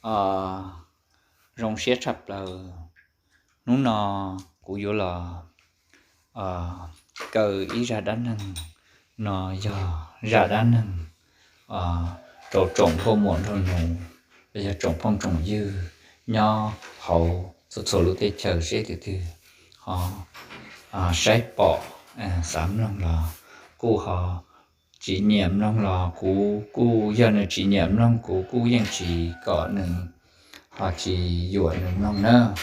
Zoo siab tshaj plaws, hnub no kuv yuav los kaw ib zaj dab neeg no, yog zaj dab neeg rau tsoom nkauj muam nraug nus, los yog tsoom phooj tsoom ywg nyob hauv txhua txhua lub teb chaws seb tus twg ho saib pom, xav mloog los kuj ho, tsis nyiam mloog los kuv kuj, yog nws tsis nyiam mloog kuv kuj yeej tsis kom nws, ho tsis yuam nws mloog nawb.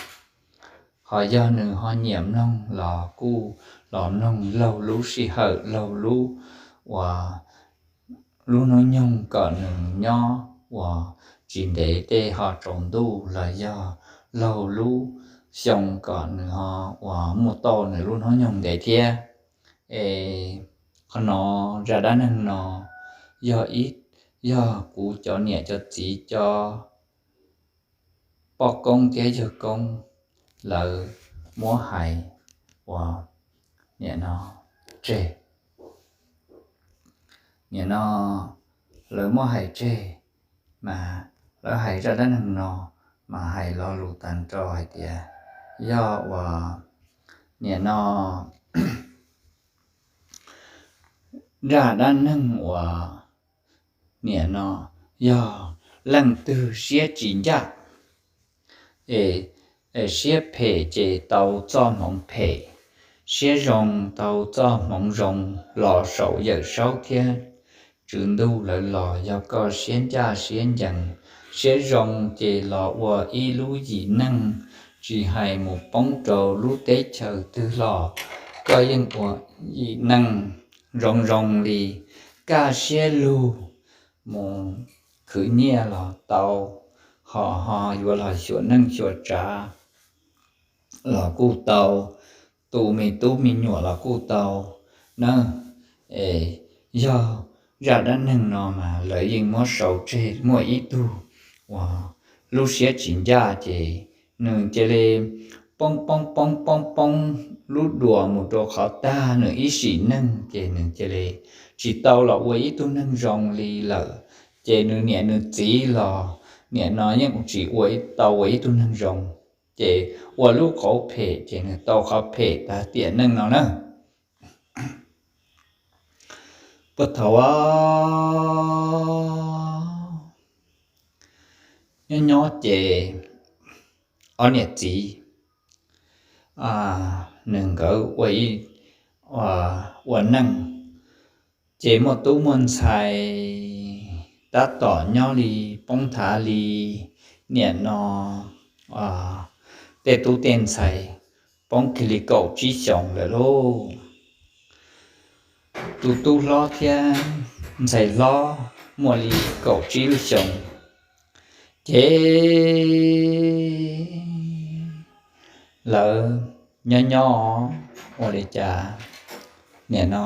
Ho yog nws ho nyiam mloog los kuj los mloog laug lub sij hawm laug lub uas lub hnub nyoog kom nws nyob uas tsis ntev tej ho tsaus ntuj los yog laug lub xyoo kom nws ho uas muaj tau nws lub hnub nyoog ntev thiab. Es qhov no, zaj dab neeg no yog ib, yog kuv cov niam cov txiv cov poj koob thiab yawg koob lawv muab hais uas nim no tseg. Nim no lawv muab hais tseg, mas lawv hais zaj dab neeg no mas hais lo lus tag nrho hais tias yog uas nim no zaj dab neeg uas nim no yog leej twg siab tsis ncaj, es siab phem ces tau txoj hmoov phem, siab zoo tau txoj hmoov zoo los saum Yawm Saub thiab Tswv Ntuj lawv los. Yog koj siab ncaj siab ncees, siab zoo ces los ua ib lub yim neej, tsis hais mus poob rau lub teb chaws twg los koj yeej ua yim neej zoo zoo li. Kaj siab lug mus khwv nyiaj los tau, ho ho yuav los xyuas neej xyuas tsav los kuj tau, tu me tub me nyuam los kuj tau na. Es yog zaj dab neeg no mas lawv yeej muab sau tseg. Muaj ib tug uas lub siab tsis ncaj ces nws cia li poob poob poob poob poob lub duas mus rau qhov tag nws ib sim neej ces nws cia li tsis tau los ua ib tug neeg zoo li lawm. Ces nws niam nws txiv los nim no yeej tsis ua tau ua ib tug neeg zoo, ces ua lub qauv phem ces nws tau qhov phem tag tiam neej no na. Puag thaum nyob nyob ces ob niam txiv nws nkawd ua neej, ces muaj tub muaj ntxhais tab tom nyob li poob nthav li. Nim no tej tub tej ntxhais poob kiag li kaum tsib xyoos lawm lauj. Tus tub hlob thiab ntxhais hlob muaj li kaum tsib lub xyoos, ces lawv nyob nyob ua li cas, nim no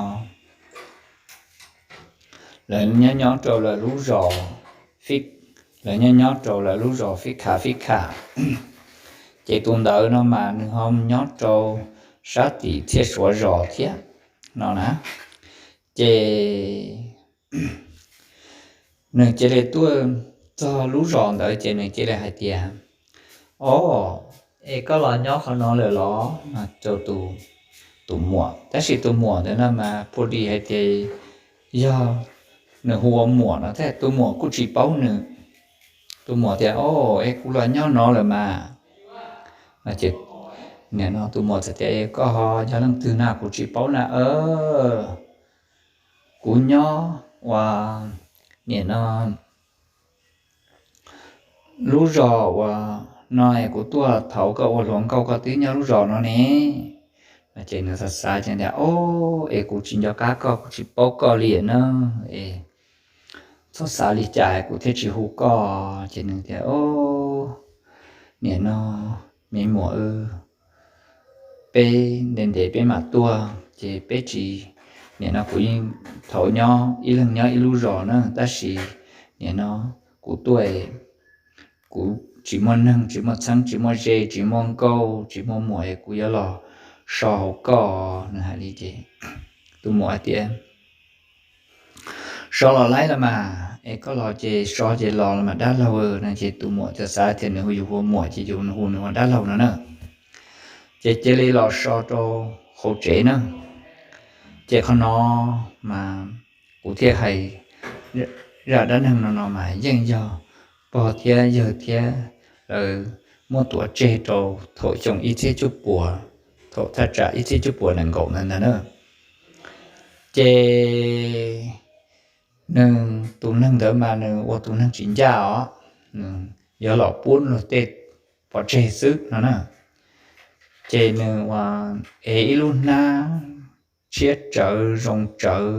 lawv nyob nyob rau lawv lub zos, lawv nyob nyob rau lawv lub zos Fib Kham, Fib Kham. Ces tus ntawd no mas nws ho nyob rau sab tim Txhiaj Suav zos thiab no na. Ces nws cia li tuaj txog lub zos ntawd ces nws cia li hais tias, O, es koj los nyob qhov no lawm los? Rau tus muam. Tab sis tus muam ntawd no mas phu dis hais tias yog nws hu ua muam no thiab, tus muam kuj tsis paub nws. Tus muam tias, O, es kuv los nyob no lawm mas. Nim no tus muam txawm tias, Koj ho yog leej twg na? Kuv tsis paub na. Kuv nyob ua, nim no lub zos uas no es kuv tuaj thov koj ua hluas nkauj, koj twb nyob lub zos no ne. Ces nws xav xav ces tias, O, es kuv tsis nco qab koj, kuv tsis paub koj li na. Es txhob xav li cas kuv thiaj tsis hu koj. Ces nws tias, O, nim no me muam, peb ntev ntev peb mam tuaj ces peb tsis, nim no kuv yeej thaum nyob ib leeg nyob ib lub zos na, tab sis nim no kuv tuaj, kuv tsis muaj neeg, tsis muaj txheeb, tsis muaj ze, tsis muaj nkauj, tsis muaj muam es kuv yuav los so hauv koj. Nws hais li ces tus muam hais tias, So los laib los mas, es koj los ces so ces los los mas dab laug no. Ces tus muam txawm xav tias nws hu yus hu muam ces yus hu nws ua dab laug no na. Ces cia li los so rau hauv tsev na. Ces qhov no mas kuv thiaj hais zaj dab neeg no no mas yeej yog pog thiab yawg thiab lawv muab tuav tseg rau thaum xyoo ib txhiab cuaj puas, thaum thaj tsam ib txhiab cuaj puas nees nkaum ntawd ntag na. Ces nws tus neeg ntawd mas nws ua tus neeg tsis ncaj os, nws yuav los pub luag tej pov tseg xwb no na. Ces nws ua ev ib lub hnab tshiab tsawv zoo tsawv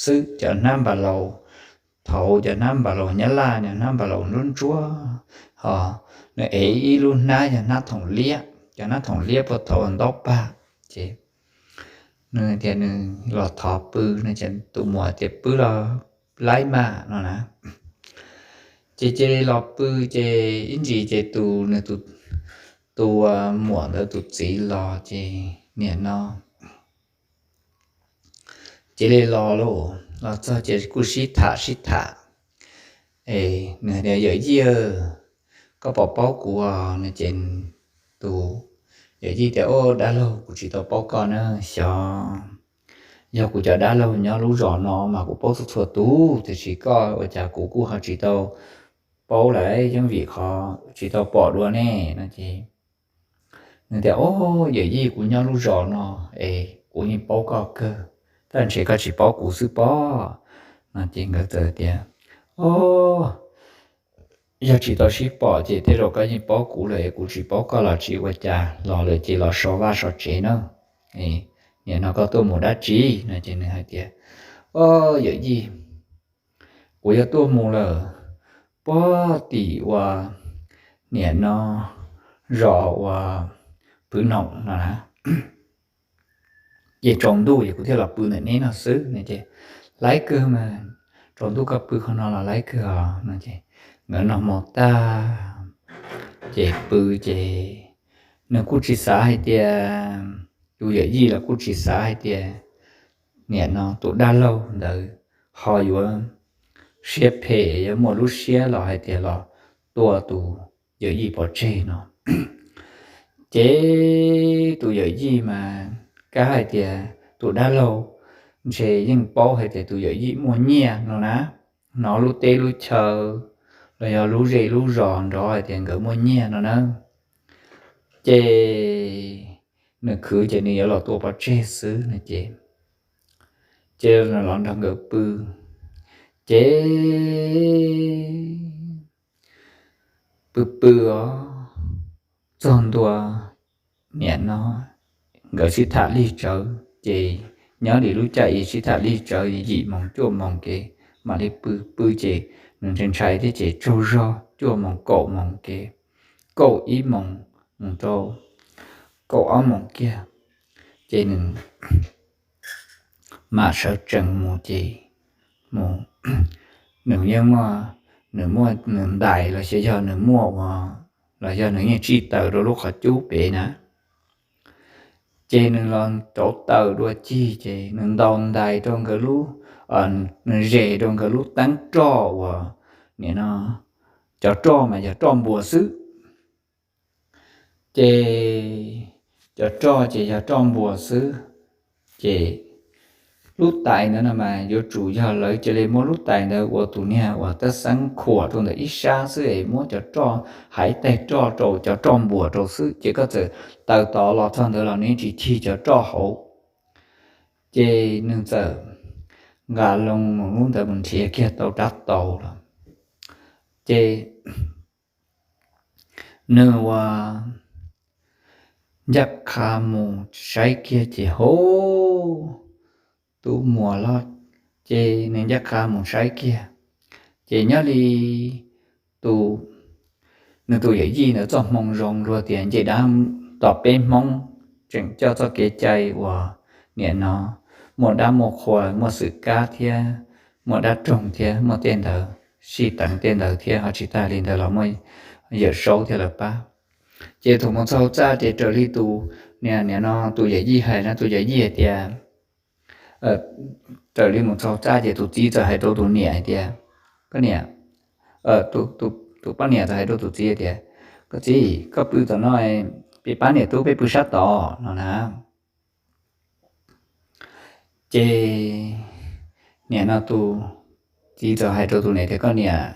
xwb, cov hnab npas laus thaud, cov hnab npas laus nyab laj, cov hnab npas laus ntsuab ntsuab, ho nws ev ib lub hnab yog hnab thoom liab, cov hnab thoom liab puag thaud ntaub pag. Ces nws tias nws los thov pw no ces tus muam tias pw los laib mas no na. Ces cia li los pw, ces ib ntsis ces tus nws tus, tus muam ntawd tus txiv los ces niam no cia li los lauj, los txog ces kuj sib tham sib tham. Es nws tias yawm yij, koj puas paub kuv no ces tus yawm yij tias o dab laug, kuv tsis tau paub koj na, xyov yog kuv cov dab laug nyob lub zos no mas kuv paub txhua txhua tus, tiam sis koj ua cas kuv kuj ho tsis tau paub lawm, yeej vim qhov tsis tau pom dua ne no ces nws tias o yawm yij, kuv nyob lub zos no es kuv yeej paub koj kawg, tab ntshe koj tsis paub kuv xwb pob no ces nkawd txawm tias o yog tsis tau sib pom ces tej zaum koj yeej paub kuv lawm, kuv tsis paub koj los tsis ua cas, los lawm ces los so vaj so tsev na. Nim no koj tuaj mus dab tsi no ces nws hais tias o yawm yij, kuv yuav tuaj mus lawm puag tim ua niam no zos ua Pwv Noom no na. Ces tsaus ntuj es kuv thiaj los pw ntawm neb no xwb no ces laib kawg mas, tsaus ntuj koj pw qhov no los laib kawg os no ces nkawd noj hmo tag ces pw ces nws kuj tsis xav hais tias, tus yawm yij los kuj tsis xav hais tias niam no tus dab laug ntawd ho yuav siab phem, yuav muaj lub siab los hais tias los tua tus yawm yij pov tseg no. Ces tus yawm yij mas kab hais tias tus dab laug ntshe yeej paub hais tias tus yawm yij muaj nyiaj no na, hnov lub teb lub chaw los yog lub zej lub zos nrov hais tias nkawd muaj nyiaj no na. Ces nws khwv ces nws yuav los tua pov tseg xwb no ces, ces los nrog nkawd pw. Ces pw pw os, txog ntua niam no nkawd sib tham lig tsawv ces nyob li lub caij sib tham lig tsawv yim moos cuaj moos ces mam li pw pw ces nws ntshai ntshai thiab ces tsaug zog cuaj moos kaum moos ces kaum ib moos mus rau kaum ob moos kiag ces nws mam sawv tsees mus ces mus, nws yeej muaj, nws muaj nws ntais los sis yog nws muaj ua, los yog nws yeej tsij taws rau lub qhov cub pem na. Ces nws los rauv taws dua cig ces nws ntaus ntais rau nkawd lub, nws zes rau nkawd lub teeb roj uas, nim no, cov roj mas yog roj npuas xwb. Ces cov roj ces yog roj npuas xwb. Ces lub tais ntawd no mas yuav tsum yog lawv cia li muab lub tais ntawd ua tus niag uas tab xeeb khuam rau ntawm ib sab xwb es muab cov roj, hais ib tais roj rau cov roj npuas rau xwb ces koj txawm taws tod los txog ntawd los nws tsis chig cov roj hauv. Ces nws txawm nqa loo mus lub ntawd mus nrhiav kiag tau rab taus los, ces nws ua ncaj qha mus saib kiag ces hauv, tus muam los, ces nws ncaj qha mus saib kiag, ces nyob li tus, nws tus yawm yij ntawd txoj hmoo zoo luag tias ncej dab tom peb Hmoob tseem coj txoj kev cai uas, nim no, muaj dab muaj qhua, muaj xwm kab thiab muaj dab roog thiab muaj tej ntawd, sij teev tej ntawd thiab ho tsis tag li ntawd los muaj yawm saub thiab lawv pab. Ces thaum mus txog txaj ces raws li tus, nim no tus yawm yij hais no, tus yawm yij hais tias raws li mus txog txaj ces tus txiv txawm hais rau tus niam hais tias, koj niam, tus poj niam txawm hais rau tus txiv hais tias, koj txiv, koj pw tom no, peb pab niam tub peb pw sab tod no na. Ces nim no tus txiv txawm hais rau tus niam tias, koj niam,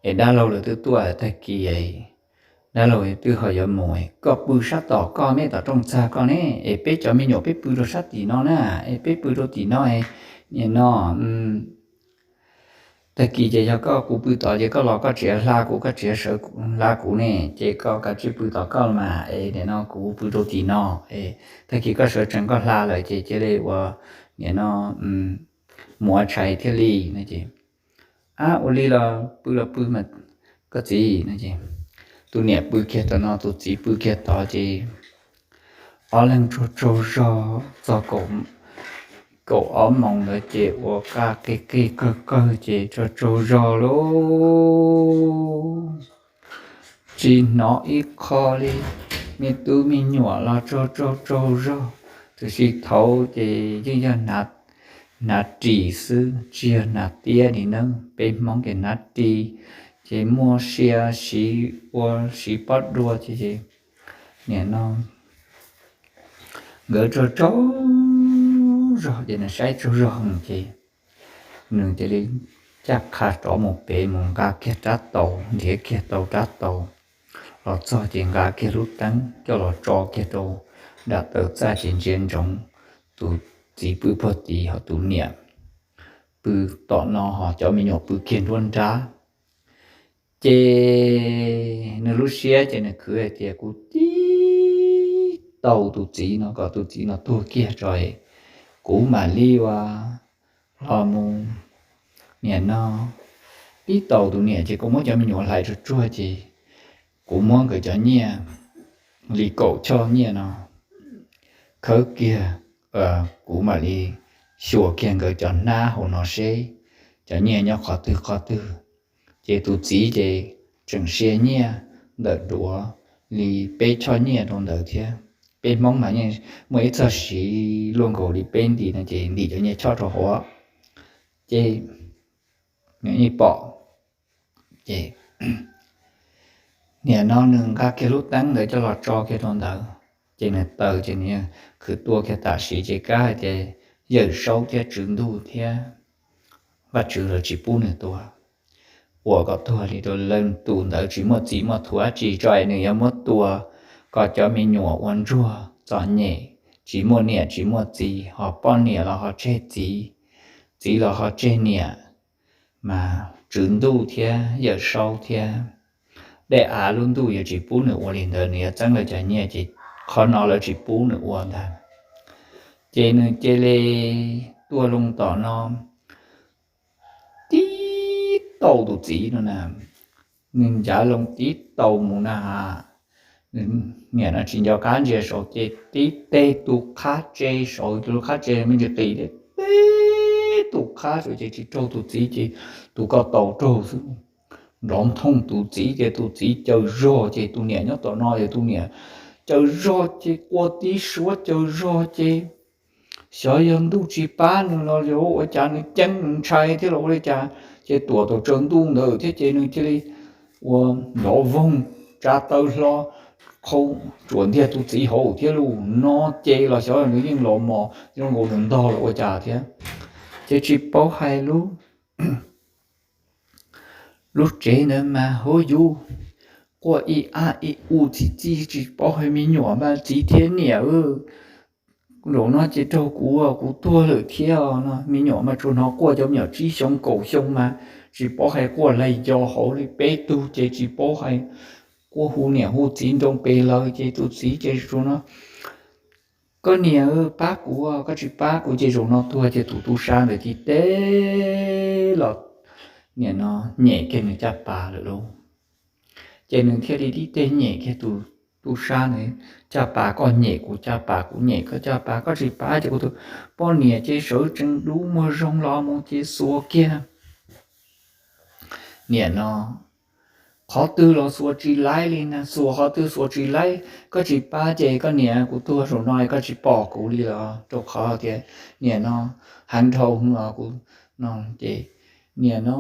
es dab laug lawv twb tuaj tag kis, dab laug twb ho yuav mus, koj pw sab tom koj, neb tom rooj txag koj ne, es peb cov me nyuam peb pw rau sab tim no na, es peb pw rau tim no, nim no tag kis ces yog koj, kuv pw tod ces koj los koj tsis hla kuv, koj tsis sawv hla kuv ne, ces koj kav tsij pw tom koj mas es nim no kuv pw rau tim no, es tag kis koj sawv tsees koj hla lawm ces cia li ua, nim no mus ua tshais thiaj li no ces, ab, ua li los pw los pw mas koj txiv no ces tus niam pw kiag tom no, tus txiv pw kiag tod ces ob leeg tsaug tsaug zog txog kaum ob moos ntawd ces ua qab qig qig qawg qawg ces tsaug tsaug zog lauj, tsis hnov ib qho li. Me tub me nyuam los tsaug tsaug tsaug zog, tiam sis thaud ces yeej yog hnav ris xwb, tsis yog hnav tiab li nawb, peb Hmoob ces hnav ris ces muaj sia siv ua siv pob dua ces nim no nkawd tsaug tsaug zog ces nws saib tsaug zog ces nws cia li caj qha rov mus pem mus nqa kiag rab taus, nrhiav kiag tau rab taus los txog ces nqa kiag lub teeb coj los tso kiag rau nram taw txaj ces ntsia ntsoov tus txiv pw puag tid ho tus niam pw tom no ho cov me nyuam pw kiag nruab nrab. Ces nws lub siab ces nws khwv hais tias, kuv tib taus tus txiv no kom tus txiv no tuag kiag tso, kuv mam li ua los mus. Nim no tib taus tus niam ces kuv muab cov me nyuam hlais tsuag tsuag ces kuv muab nkawd cov nyiaj li kaum choj nyiaj no khawb kiag, kuv mam li xyuas kiag nkawd cov hnab hauv no seb cov nyiaj nyob qhov twg qhov twg. Ces tus txiv ces tseem sia nyiaj ntawm duav li peb choj nyiaj rau ntawd thiab. Peb Hmoob mas yeej muaj ib txoj siv luaj nkaus li peb ntim no ces ntim cov nyiaj choj rau hauv ces nws yeej pom. Ces nim no nws nqa kiag lub teeb ntawd coj los tso kiag rau ntawd ces nws taws ces nws khwv tua kiag tam sim ces kab hais tias Yawm Saub thiab Tswv Ntuj thiab Vajtswv lawv tsis pub nws tua, ua kom tuag li rau leej tus ntawd tsis muaj txim muaj thuam dab tsi tso es nws yuav muab tua kom cov me nyuam ua ntsuag txom nyem, tsis muaj niam tsis muaj txiv, ho poj niam los ho tseg txiv, txiv los ho tseg niam. Mas Tswv Ntuj thiab Yawm Saub thiab dej av lub ntuj yuav tsis pub nws ua li ntawd, nws yuav txeeb lawv cov nyiaj ces qhov no lawv tsis pub nws ua ntag. Ces nws cia li tuaj loo tom no tib taus tus txiv no na, nws ncav loo tib taus mus na has, niam no tsis nco qab ntsia saud ces tib teg tus qab tse saud, tus qab tse me ntsis qis thiab, tib tus qab saud ces tsis raug tus txiv ces tus ko taus raug xwb. Nrov nthooj tus txiv ces tus txiv caws zog ces tus niam nyob tom no ces tus niam caws zog ces quaj tib suab caws zog ces xyov yog ntuj tsis pab nws los yog ua cas nws ceeb nws ntshai thiab los ua li cas, ces tuam tau tsaws ntuj ntawd thiab ces nws cia li ua nrov voog, tsa taw hlo, qhau tsuam ntiag tus txiv hauv thiab lus no ces los xyov nws yeej los mos zoo nkaus nws ntog los ua cas thiab. Ces tsis paub hais lub lub tsev ntawd mas huv yuv quaj ib ab ib u txi txiv tsis paub hais me nyuam mas txiv thiab niam, zaum no ces raug kuv, kuv tuag lawm thiab no. Me nyuam mas tsuas hnov quaj, cov me nyuam tsib xyoo kaum xyoo mas tsis paub hais quaj hlais yos hauv li peb tug ces tsis paub hais quaj hu niam hu txiv nroo pes lawm ces tus txiv ces tsuas no, koj niam pab kuv, koj tsis pab kuv ces zaum no tuag. Ces tus tub sab ntawd tib teg los nim no nyem kiag nws caj pas lawm lauj. Ces nws thiaj li tib teg nyem kiag tus tub sab ntawd caj pas, koj nyem kuv caj pas, kuv nyem koj caj pas, koj tsis pab ces kuv tus poj niam ces sawv tsees dub muag zoo los mus ces xuas kiag. Nim no qhov twg los xuas tsis laib li na, xuas qhov twg xuas tsis laib. Koj tsis pab ces koj niam, kuv tuag zaum no koj tsis pom kuv li los, rau qhov tias niam no heev dhau hwv os kuv no. Ces niam no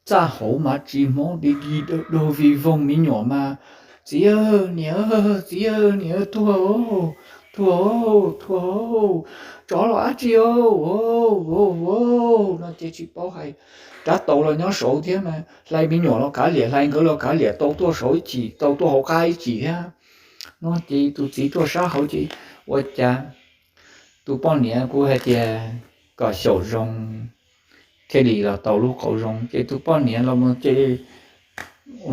txaj hauv mas tsis hmov dig dig dawg dawg vig voog, me nyuam mas, txiv, niam, txiv, niam tuag, tuag, tuag, tsov los dab tsi no ces tsis paub hais. Rab taus los nyob saud thiab mas hlais me nyuam los kav liam, hlais nkawd los kav liam, tau tuaj saud ib chim, tau tuaj hauv qab ib chim thiab no. Ces tus txiv tuaj sab hauv ces ua cas tus poj niam kuv hais tias kom xyaum zoo thiaj li los tau lub qauv zoo. Ces tus poj niam los mus ces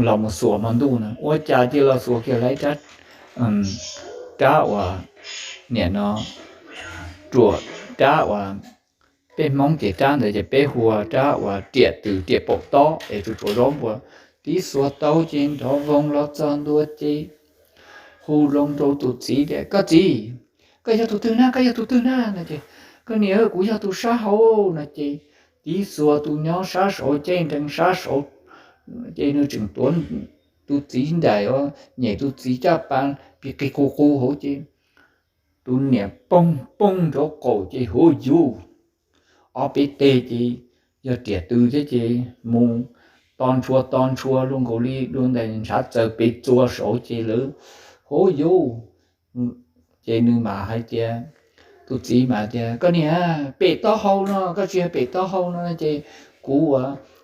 los mus xuas hmo ntuj na, ua cas cia los xuas kiag lawm rab, rab uas, niam no, ruam, rab uas peb Hmoob ces rab ntawd ces peb hu ua rab uas riam tws, riam paum tob es tsuas tsuas zaub npua. Tib xuas tau ces nrov voog los txog ntua ces hu loo rau tus txiv tias, koj txiv, koj yog tus twg na, koj yog tus twg na no ces, koj niam, kuv yog tus sab hauv no ces tib xuas tus nyob sab saud, caij nrees sab saud ces nws tseem tuav tus txiv nraim os, nyem tus txiv caj pas pis qis qus qus hauv ces tus niam poog poog nraub qaum ces huv yuv, ob peb teg ces yog riam tws thiab ces mus to ntshua to ntshua luaj nkaus li dua ntais ntshav txawv pes txua saud ces lawv huv yuv. Ces nws mam hais tias, tus txiv mam tias, koj niam, pem taub hau no, koj tsis yog pem taub hau no ces kuv ua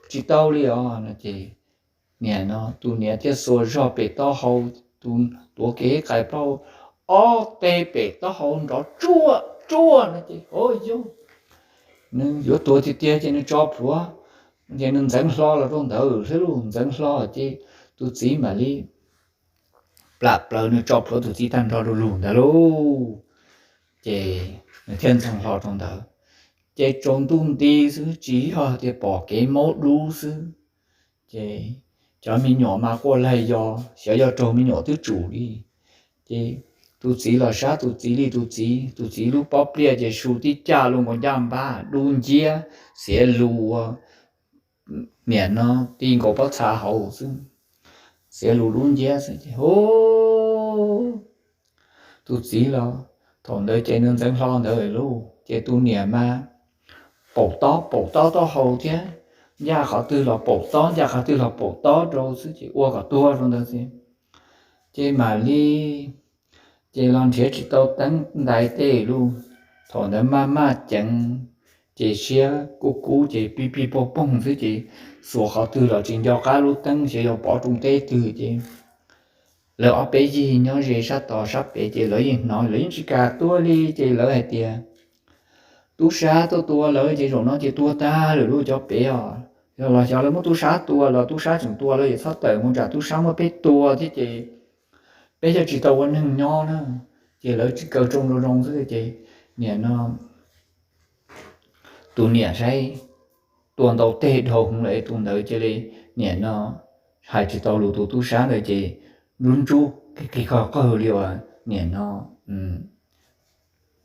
tsis tau li os no ces niam no, tus niam thiaj xuas zog pem taub hau, tus tuav kev qais plaub, ob teg pem taub hau nrov tsuaj tsuaj no ces huv yuv, nws yuav tuag tiag tiag ces nws tso plhuav, ces nws ntxeev hlo los rau ntawd thiab lauj, ntxeev hlo ces tus txiv mam li plam plaws nws tso plhuav tus txiv tag nrho rau lug ntawd lauj. Ces nws thiaj ntxeev hlo rau ntawd, ces tsaus ntuj nti xwb, tsis yog tias pom kev maub dub xwb. Ces cov me nyuam mas quaj laig yos, xyov yog raug me nyuam twb tsum li. Ces tus txiv los sab tus txiv li tus txiv, tus txiv lub pob pliaj ces su tib caj luaj nkaus ncaj npab, dub nciab, xiav lus ua niam no ti nkaus pob txha hauv xwb, xiav lus dub nciab xwb ces hu, tus txiv los thaum ntawd ces nws ntxeev hlo ntawd lauj, ces tus niam mas paum tob paum tob taub hau thiab, ncaj qhov twg los paum tob, ncaj qhov twg los paum tob rau xwb ces ua kom tuag rau ntawd xwb. Ces mam li, ces los nrhiav tsis tau teeb ntais tej lauj, thaum ntawd maj maj ceev, ces siab kub kub ces pib pib poog poog xwb ces xuas qhov twg los tsis nco qab lub teeb xyov yuav pov rau teb twg ces lawv ob peb yig nyob ze sab tod sab pem ces lawv yeej hnov, lawv yeej tsis kam tuaj li ces lawv hais tias, tub sab tuaj tua lawv ces zaum no ces tuag tag lawm lauj cov pem os. Yog los xyov lawv muab tub sab tua los tub sab tseem tua lawv ces txhob tawm mus nram tub sab muab peb tua thiab ces peb yog tsis tau ua neeg nyob na. Ces lawv tsis kaw rooj zoo zoo xwb ces niam no, tus niam saib tua ntau teg dhau hwv lawm es tus ntawd cia li, niam no, hais tsis tau lus tus tub sab ntawd ces nrub ntsub qig qig qawg qawg li uas niam no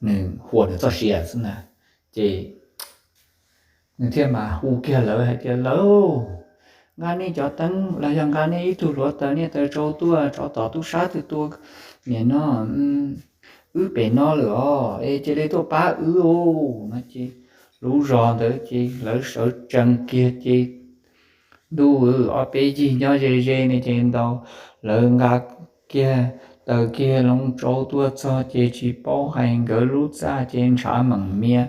nws huam nws txoj sia xwb na. Ces nws thiaj mas hu kiag lawv hais tias, lawv, nqa nej cov teeb los yog nqa nej ib tug hluav taws, nej taws tsau tuaj, tsov tom tub sab twg tua, niam no, wb pem no lawm os, es cia li tuaj pab wb os no ces lub zos ntawd ces lawv sawv tsees kiag ces ntuj, ob peb yig nyob ze ze ne ces ntaus, lawv nqa kiag taws kiag hluav taws tsau tuaj txog ces tsis paub hais nkawd lub txaj ces ntshav meem mias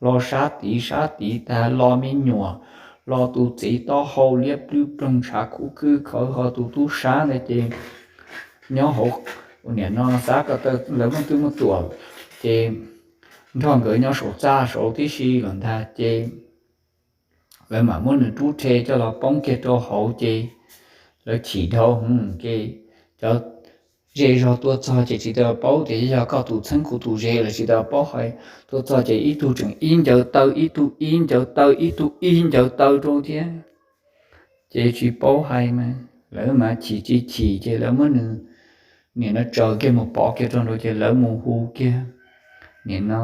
los sab tid sab tid tag, los me nyuam, los tus txiv taub hau liab plwb ploog, ntshav kub khwb khawv, ho tus tub sab ntawd ces nyob hauv, niam no xav ko taw lawv muaj twj muaj tuam ces nrog nkawd nyob saum txaj saud tib si los ntag ces lawv mam muab nws rub rhe coj los poob kiag rau hauv ces lawv chim dhau hwv ces cov ze zog tuaj txog ces tsis tau paub tias yog koj tus txheeb kuv tus ze los tsis tau paub hais. Tuaj txog ces ib tug tseem ib ncawv taw, ib tug ib ncawv taw, ib tug ib ncawv taw rau thiab. Ces tsis paub hais mas lawv mas chim tsis chim ces lawv muab nws, niam no tsaws kiag mus pov kiag rau nraud ces lawv mus hu kiag, niam no,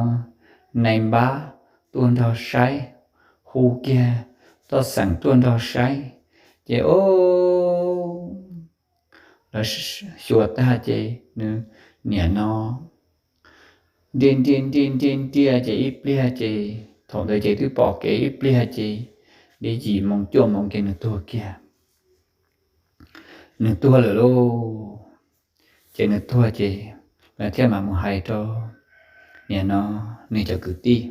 nais npab tuaj nrog saib, hu kiag toj xeem tuaj nrog saib. Ces o, lawv xyuas tag ces nws niam no ntiaj ntiaj ntiaj ntiaj ntiaj ces ib pliag ces thaum ntawd ces twb pom kev ib pliag ces li yim moos cuaj moos ces nws tuag kiag. Nws tuag lawm lauj. Ces nws tuag ces lawv thiaj mam mus hais rau niam no nws cov kwv tij.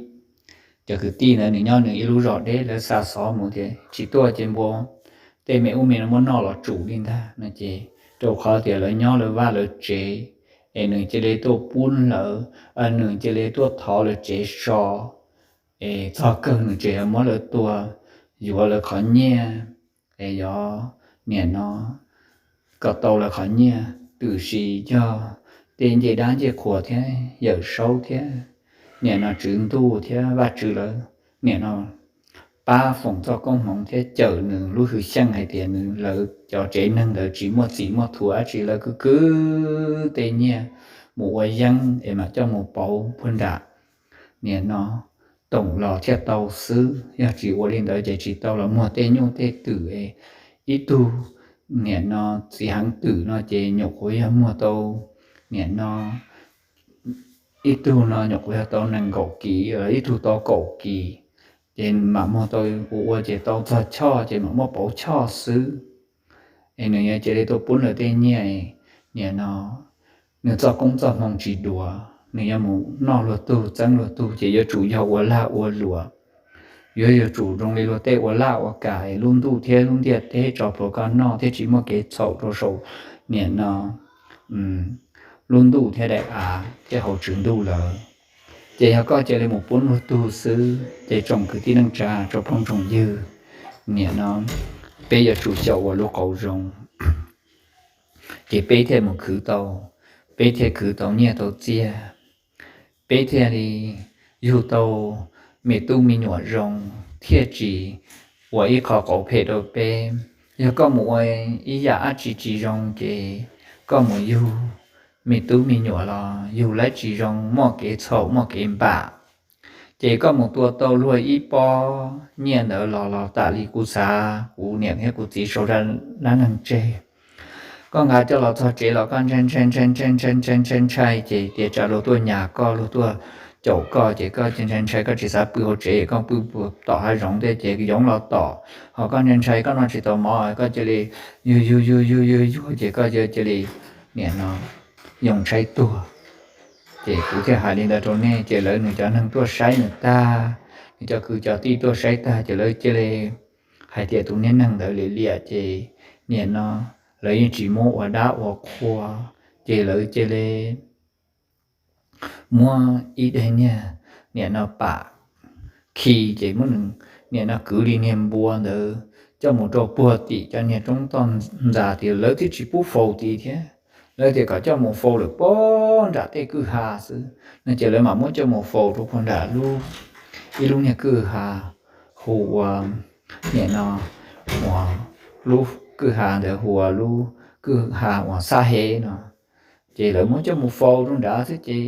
Cov kwv tij ntawd nws nyob nws ib lub zos deb, lawv xa xov mus tias tsis tuaj ces npua tej me ub me no muab noj los tsum li ntag no ces rau qhov tias lawv nyob lawv vaj lawv tsev es nws cia li tuaj pub lawv, nws cia li tuaj thov lawv tsev so es txog kawg nws tseem yuav muab lawv tua, yuav lawv qhov nyiaj es yog niam no kom tau lawv qhov nyiaj, tiam sis yog tej ncej dab ncej qhuas thiab Yawm Saub thiab niam no Tswv Ntuj thiab Vajtswv lawv niam no pab foom txoj koob hmoov thiab cawm nws lub hwj xyeej hais tias nws lawv cov tsev neeg ntawd tsis muaj txim muaj thuam dab tsi, lawv kwv kwv tej nyiaj mus ua yeeb es mam coj mus pauv puag nram niam no toom los thiaj tau xwb. Yog tsis ua li ntawd ces tsis tau los muag tej nyuj tej twm es ib tug niam no txiv heev twm no ces nyuam qhuav yog muag tau niam no ib tug no nyuam qhuav yog tau nees nkaum kis los ib tug tau kaum kis, ces mam muag tau ua ua ces tau txog choj ces mam muab pauv choj xwb. Es nws yuav cia li tuaj pub lawv tej nyiaj, niam no nws txoj koob txoj hmoo tsis duav, nws yuav mus noj luag tug txeeb luag tug ces yuav tsum yog ua lag ua luam. Yuav yuav tsum zoo li luag tej ua laj ua kam es lub ntuj thiab lub ntiaj teb tso plhuav koj noj thiab tsis muaj kev txhaum rau saum niam no lub ntuj thiab daim av thiab hauv Tswv Ntuj lawm. Ces yog koj cia li mus pub luag tug xwb ces tsoom kwv tij neej tsa, tsoom phooj tsoom ywg, niam no peb yuav tsum xyaum ua lub qauv zoo, ces peb thiaj mus khwv tau, peb thiaj khwv tau nyiaj tau txiaj, peb thiaj li yug tau me tub me nyuam zoo, thiaj tsis ua ib qho qauv phem rau peb. Yog koj mus ua ib yam dab tsi tsis zoo ces koj mus yug me tub me nyuam los yug lawv tsis zoo, muaj kev txhaum muaj kev npam. Ces koj mus tua tau luag ib pob nyiaj ntawd los los tam li kuv xav kuv niam thiab kuv txiv sau zaj dab neeg tseg, koj nqa coj los txog tsev los koj ntshai ntshai ntshai ntshai ntshai ntshai ntshai ntshai ces tias tsam luag tuaj nyas koj, luag tuaj caum koj ces koj ntshai ntshai, koj tsis xav pw hauv tsev, koj pw tom hav zoov thiab ces yoov los tom, ho koj ntshai ntshai koj noj tsis tau mov koj cia li yuag yuag yuag yuag yuag yuag ces koj cia li niam no yoo tshaib tuag. Ces kuv thiaj hais li ntawd rau nej ces lawv nws cov neeg tuaj saib nws tag, nws cov kwv cov tij tuaj saib tag ces lawv cia li hais tias tus niag neeg ntawd liam liam ces niam no lawv yeej tsis muab ua dab ua qhua, ces lawv cia li muab ib daim niag niam no pam khi ces muab nws niam no kwv li niag npua ntawd coj mus rau puag tim cov niag roob toj ntxas tias lawv thiaj tsis pub faus tid thiab. Lawv tias kom coj mus faus lawm puag nram tej kwj ha xwb no ces lawv mam muab coj mus faus rau puag nram lub, ib lub niag kwj ha hu ua, niam no uas lub kwj ha ntawd hu ua lub kwj ha uas Xab Hev no. Ces lawv muab coj mus faus rau nrad xwb ces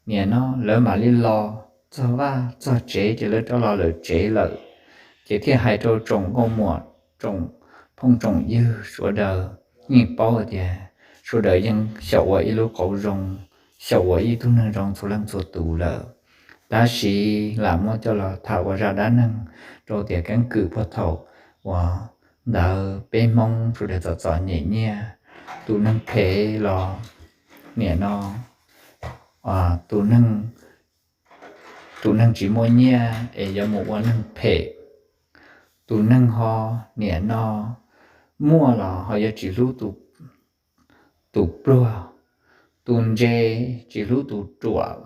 niam no lawv mam li los txog vaj txog tsev ces lawv rov los lawm tsev lawm. Ces thiaj hais rau tsoom nkauj muam, tsoom phooj tsoom ywg sawv daws yeej paub hais tias sawv daws yeej xyaum ua ib lub qauv zoo, xyaum ua ib tug neeg zoo txhua leej txhua tus lawm. Tab sis lam muab coj los tham ua zaj dab neeg rau tias keeb kwm puag thaum uas ntawd peb Hmoob sawv daws txom txom nyem nyiaj, tus neeg phem los niam no, tus neeg, tus neeg tsis muaj nyiaj es yuav mus ua neeg phem, tus neeg ho niam no muaj los ho yuav tsis hlub tus pluag, tus ntse tsis hlub tus ruam,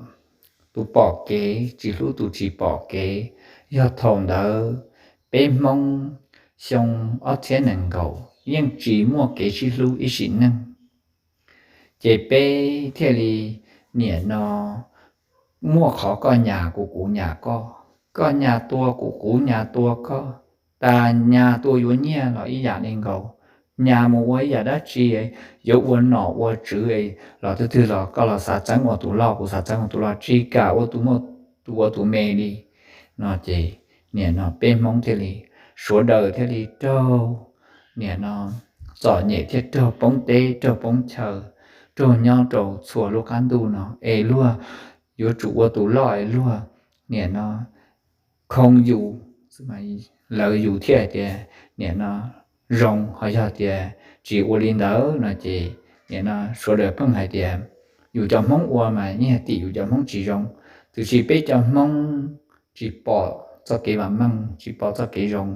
tus pom kev tsis hlub tus tsis pom kev. Yog thaum ntawd peb Hmoob xyoo ob txhiab nees nkaum yeej tsis muaj kev sib hlub ib sim neej. Ces peb thiaj li niam no muaj qhov koj nyas kuv, kuv nyas koj, koj nyas tua kuv, kuv nyas tua koj, tas nyas tua yuav nyiaj los ib yam li nkaus, nyas mus ua ib yam dab tsi, yuav ua nom ua tswv los twg twg los koj los xav txeeb ua tus loj, kuv xav txeeb ua tus loj, tsis kam ua tus muaj tus ua tus me li no ces niam no peb Hmoob thiaj li, sawv daws thiaj li raug niam no txom nyem thiab raug poob teb raug poob chaw, raug nyob rau txhua lub qab ntuj no es luag yuav tsum ua tus loj es luag nim no khoo yus, lawv yus thiaj hais tias nim no zoo, ho yog tias tsis ua li ntawd no ces nim no sawv daws pheej hais tias yus cov Hmoob ua mas yeej hais tias yus cov Hmoob tsis zoo, tiam sis peb cov Hmoob tsis pom txoj kev vam meej tsis pom txoj kev zoo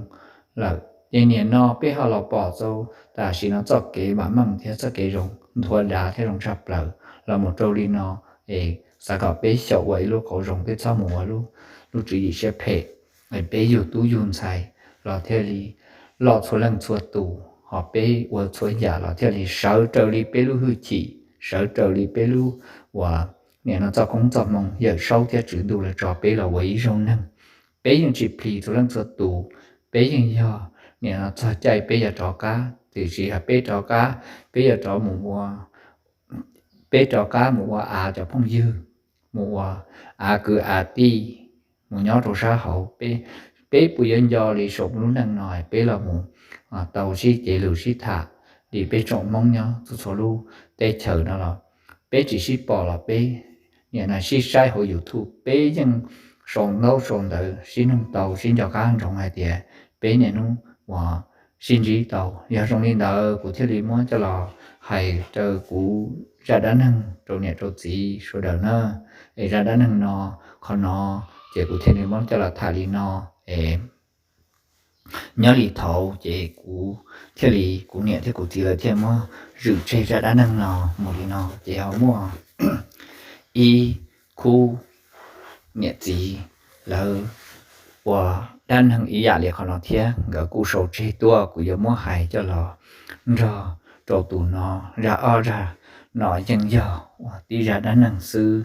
lawm ces nim no peb ho los pom txog tam sim no txoj kev vam meej thiab txoj kev zoo nthuav dav thiab zoo tshaj plaws los mus rau li no. Es xav kom peb xyaum ua ib lub qauv zoo, peb txhob mus ua lub tswv yim siab phem, es peb yug tub yug ntxhais los thiaj li loj txhua leej txhua tus, ho peb ua txhua yam los thiaj li sawv raws li peb lub hwj chim, sawv raws li peb lub uas nim no txoj koob txoj hmoo Yawm Saub thiab Tswv Ntuj lawv tso peb los ua ib zaug neeg. Peb yeej tsis plhis txhua leej txhua tus, peb yeej yog nim no txog caij peb yuav rov qab, tiam sis hais peb rov qab, peb yuav rov mus ua, peb rov qab mus ua av cov phooj ywg, mus ua av kwv av tij, mus nyob rau sab hauv, peb puas yuav nco li saum lub neej no peb los mus tau sib cev lus sib tham li peb tsoom Hmoob nyob txhua txhua lub teb chaws no los peb tsis sib pom los peb nim no sib saib hauv YouTube peb yeej sau ntaub sau ntawv sib nug tau sib nco qab ntsoov hais tias peb niaj hnub uas sib ntsib tau. Yog zoo li ntawd kuv thiaj li muab coj los hais rau kuv zaj dab neeg rau niam rau txiv sawv daws na. Es zaj dab neeg no, qhov no ces kuv thiaj li muab coj los tham li no es nyob li thaud ces kuv thiaj li, kuv niam thiab kuv txiv lawv thiaj muab zwm tseg zaj dab neeg no mus li no. Ces ho muaj ib khub niam txiv lawv ua dab neeg ib yam li qhov no thiab, nkawd kuj sau tseg tuaj, kuv yuav muab hais coj los nrog rau tus no. Zaj ob zaj no yeej yog ua tib zaj dab neeg xwb,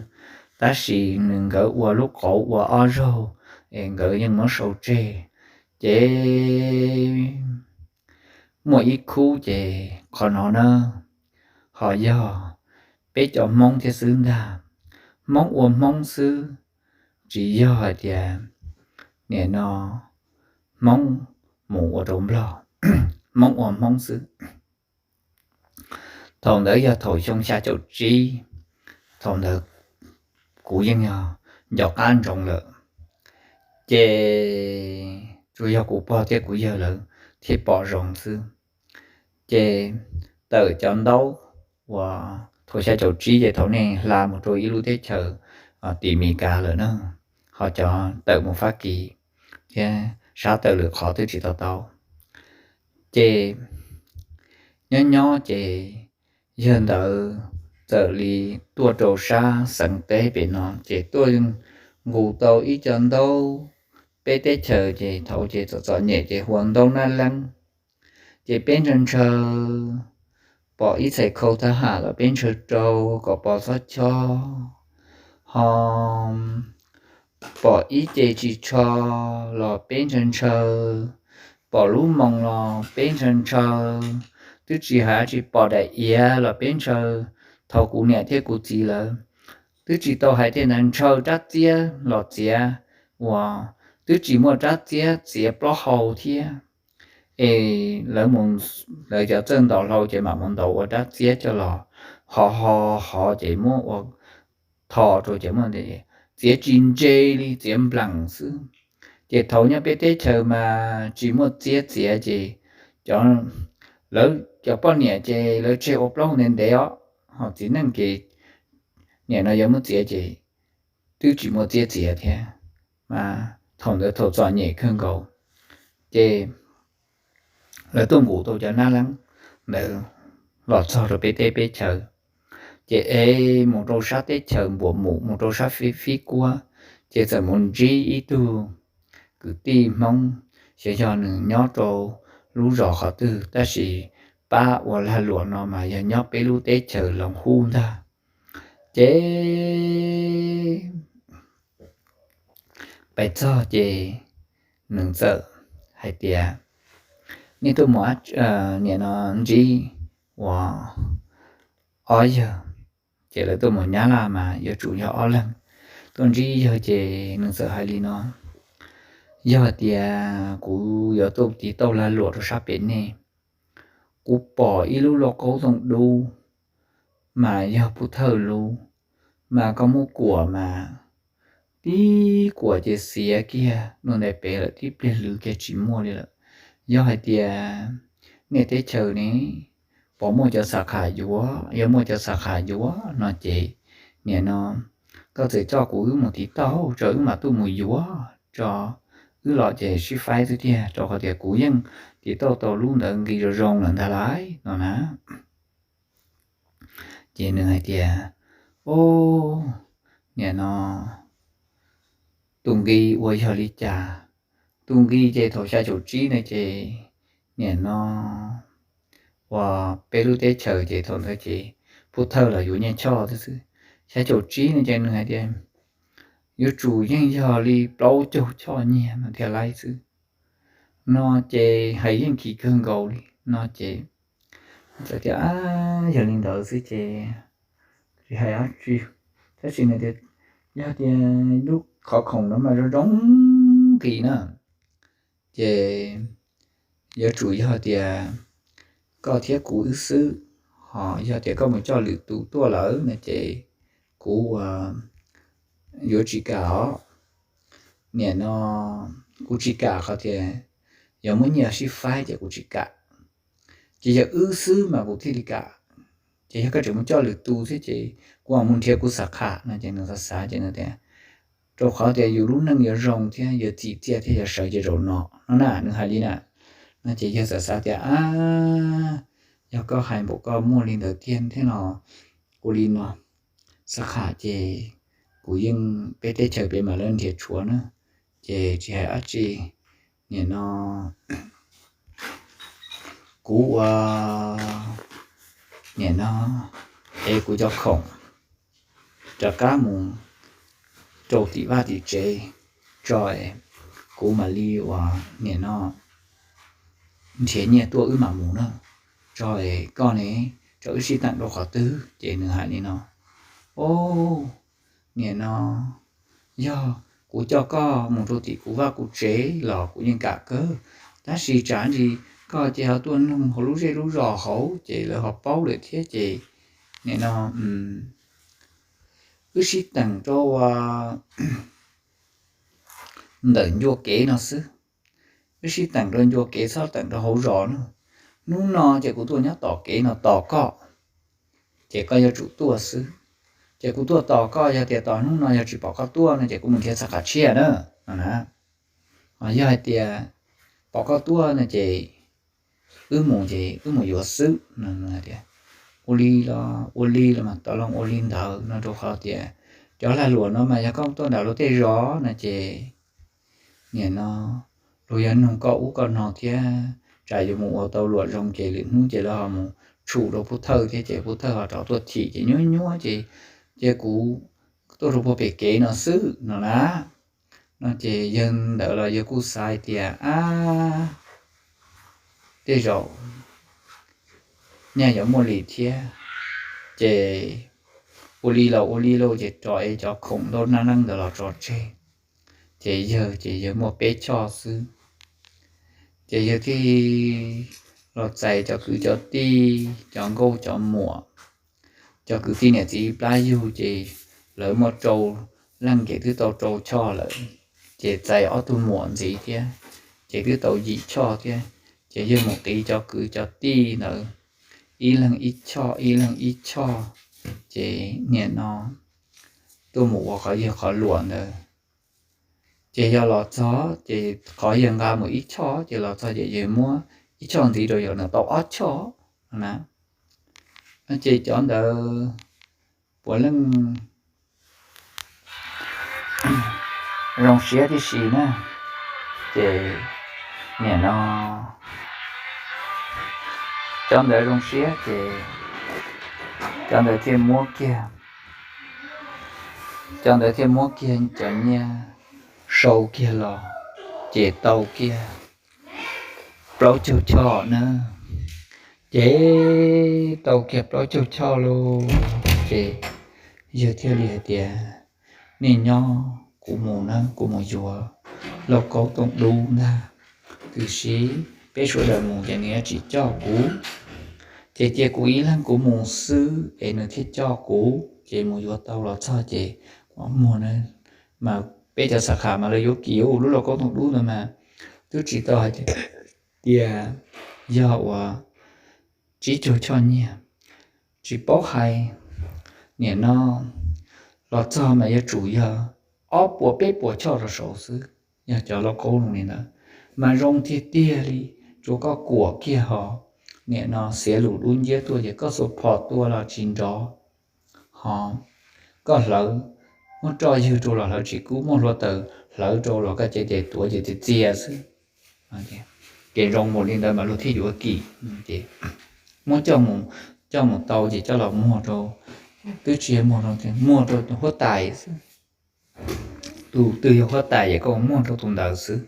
tab sis nws nkawd ua lub qauv ua ob zaug es nkawd yeej muab sau tseg. Ces muaj ib khub ces qhov no na ho yog peb cov Hmoob thiab xwb ntag. Hmoob ua Hmoob xwb, tsis yog hais tias nim no Hmoob mus ua rau Nplog, Hmoob ua Hmoob xwb. Thaum ntawd yog thaum xyoo xya caum tsib, thaum ntawd kuv yeej yog nco qab ntsoov lawm, ces tsuas yog kuv pog thiab kuv yawg lawv thiaj pom zoo xwb. Ces tawm cov ntaub uas thaum xya caum tsib ces thaum nej hla mus rau ib lub teb chaws tim Meskas lawm na, ho cov tawm mus Fab Kis thiab sab tawm lwm qhov twb tsis tau tau. Ces nyob nyob ces yawg ntawd txawm li tuaj rau sab xeev teb pem no ces tuaj nqus tau ib co ntaub peb teb chaws ces thaum ces txom txom nyem ces hu ua ntaub nab leeb. Ces peb ntshaw ntshaw, pom ib txhais khau thab ham los peb ntshaw rau kom pos txhob chob, ho pom ib ce tsis tsho los peb ntshaw ntshaw, pom lub moo los peb ntshaw ntshaw, twb tsis hais tsis pom daim iav los peb ntshaw. Thaum kuv niam thiab kuv txiv lawv twb tsis tau hais tej ntawd, ntshaw rab txiab los txiav uas twb tsis muaj rab txiab txiav plaub hau thiab. Es lawv, lawv cov txawj ntaus hlau ces mam mus ntaus ua rab txiab coj los ho ho ho ces muab ua tho rau ces muab txiav tsis ntse li, txiav nplees xwb. Ces thaum nyob peb teb chaws mas tsis muaj txiab txiav ces cov, lawv cov poj niam ces lawv tseg ua plaub hau ntev ntev os, ho txiv neej ces nim no yuav muab txiav ces twb tsis muaj txiab txiav thiab. Mas thaum ntawd thaum txom nyem kawg nkaus, ces lawv tuaj nqus tau cov nab leeb ntawd los txog rau peb teb peb chaws. Ces es mus rau sab teb chaws npuam mus, mus rau sab Fib Kuab, ces txawm mus ntsib ib tug kwv tij Hmoob, xyov yog nws nyob rau lub zos qhov twg tab sis pab ua lag luam no mas yog nyob peb lub teb chaws Loos Hub ntag. Ces pais txog ces nws txawm hais tias, nej tuaj mus, nim no ntsib ua ob yawg, ces lawv tuaj mus Nyab Laj mas yuav tsum yog ob leeg. Tuaj ntsib yawg ces nws txawm hais li no, yog tias kuv yuav tuaj tiv tauj lag luam rau sab pem nej, kuv pom ib lub lauj kaub tooj dub, mas yog pub thawj lub, mas koj muab kuam mas tib kuam ces xiav kiag nuj ntais pem lawm, tib pliag lwv kiag tsis muaj li lawm. Yog hais tias nej teb chaws ne, pom muaj cov xa khas yuav, yog muaj cov xa khas yuav no ces, nim no koj txawm coj kuv wb mus tiv tauj tso, wb mam tuaj mus yuav tso, wb los ces sib faib xwb tiag, rau qhov tias kuv yeej tiv tauj tau lub ntawd nqi zoo zoo lawm ntag lauj no na. Ces nws hais tias, o, nim no tus nqi ua yog li cas? Tus nqi ces thaum xya caum tsib na ces, nim no uas peb lub teb chaws ces thaum ntawd ces pub thawj los yuav nyiaj choj xwb. Xya caum tsib no ces nws hais tias yuav tsum yeej yog li plaub caug choj nyiaj no thiaj laib xwb no ces hais yeej kim kawg nkaus li no ces, txawm tias, a, yog li ntawd xwb ces tsis hais dab tsi, tab sis nws tias yog tias lub qhov khoom no mas zoo zoo nqi na, ces yuav tsum yog tias koj thiab kuv wb xwb, ho yog tias koj mus coj lwm tus tuaj lawm no ces kuv yuav tsis kam os. Nim no kuv tsis kam qhov tias yog muaj nyiaj sib faib ces kuv tsis kam. Ces yog wb xwb mas kuv thiaj li kam, ces yog koj tseem mus coj lwm tus thiab ces kuv mam mus nrhiav kuv xa khas no ces nws xav xav ces nws tias, rau qhov tias yus lub neej yuav zoo thiab yuav txim txiaj thiab yuav sawv ces zaum no no na, nws hais li na. No ces yawg xav xav tias, a, yog koj hais npaum koj muaj li ntawd tiag thiab no, ua li no, xa khas ces kuv yeej, peb teb chaws peb mam li nrhiav tshuav na, ces tsis hais dab tsi. Nim no kuv ua, nim no ev kuv cov khoom rov qab mus rau tim vaj tim tsev tso, kuv mam li uas nim no nrhiav nyiaj tuaj wb mam mus na, tso, koj ne, tso wb sib teem rau qhov twg? Ces nws hais li no, o, nim no yog kuv coj koj mus rau tim kuv vaj kuv tsev los kuv yeej kam kawg, tab sis tsam ntsis koj ces ho tuaj nug hauv lub zej lub zos hauv ces lawv ho paub lawm thiab ces nim no wb sib teem rau ntawm ncua kev no xwb. Wb sib teem rau ncua kev, txhob teem rau hauv zos na. Hnub no ces kuv tuaj nyob tom kev no tos koj, ces koj yuav tsum tuaj xwb. Ces kuv tuaj tos koj, yog tias tos hnub no yog tsis pom koj tuaj no ces kuv mus nrhiav xa khas tshiab na, no na. Yog hais tias pom koj tuaj no ces wb mus ces wb mus yuav xwb no. Tias ua li los ua li los mas tau los ua li ntawd no, rau qhov tias cov lag luam no mas yog koj tuaj nram luag tej zos no ces nim no luag yuav nug koj ub koj no thiab, tsam yuav mus ua tau luam zoo ces lwm hnub ces lawv ho mus tshum rau pub thawj thiab ces pub thawj ho rov tuaj thim ces nyuab nyuab ces cia kuv tuaj rau puag pem kev no xwb no na. No ces yawg ntawd los yawg kuj xav hais tias, ab, tej zaum nyaj yuav muaj li thiab. Ces ua li los ua li lauj, ces rov ev cov khoom ntau neej neeg ntawd los tso tseg. Ces yawg ces yawg muaj peb choj xwb. Ces yawg thiaj los txais cov kwv cov tij, cov nkauj cov muam, cov kwv tij niam txiv plab yug ces lawv muaj rau leej ces twb tau rau choj lawm. Ces txais ob tug muam ntxiv thiab, ces twb tau yim choj thiab. Ces yawg mus qiv cov kwv cov tij ntawd ib leeg ib choj ib leeg ib choj, ces nim no tuaj mus ua qhov yawg qhov luam ntawd. Ces yog los txog ces qhov yawg nqa mus ib choj ces los txog ces yawg muab ib choj ntxiv rau yawg no tau ob choj na. Ces cov ntawd puav leej zoo siab tib si na. Ces nim no cov ntawd zoo siab ces cov ntawd thiaj muab kiag, cov ntawd thiaj muab kiag cov nyiaj sau kiag los, ces tau kiag plaub caug choj na. Ces tau kiag plaub caug choj lauj, ces yawg thiaj li hais tias, nej nyob, kuv mus na, kuv mus yuav lauj kaub tooj dub ntag. Tiam sis peb sawv daws mus ces nws yuav tsis coj kuv. Ces cia kuv ib leeg kuv mus xwb es nws thiaj coj kuv. Ces mus yuav tau los txog ces kuv muag na, mas peb cov xab kham mas lawv yuav kim ua lub lauj kaub ntoo dub ntawd mas twb tsis tau hais tias yog uas tsib caug choj nyiaj, tsis paub hais. Nim no los txog mas yuav tsum yog ob puas peb puas choj rau saud xwb, yog cov lauj kaub zoo li ntawd. Mas zoo tiag tiag li, tsuas koj kuam kiag ho, nim no xiav lus dub nciab tuaj ces koj xuas phom tua los tsis nrov, ho koj hlawv, muab roj ywg rau los hlawv tsis kub, muab hluav taws hlawv rau los koj cev tes tuav ces txias txias xwb. Ces zoo mus li ntawd mas luag thiaj yuav kim. Ces muab coj mus tau ces coj los muag rau, twb tsis yog muag rau, muag rau tus huab tais xwb. Tus twg yog huab tais ces koj muag rau tus ntawd xwb.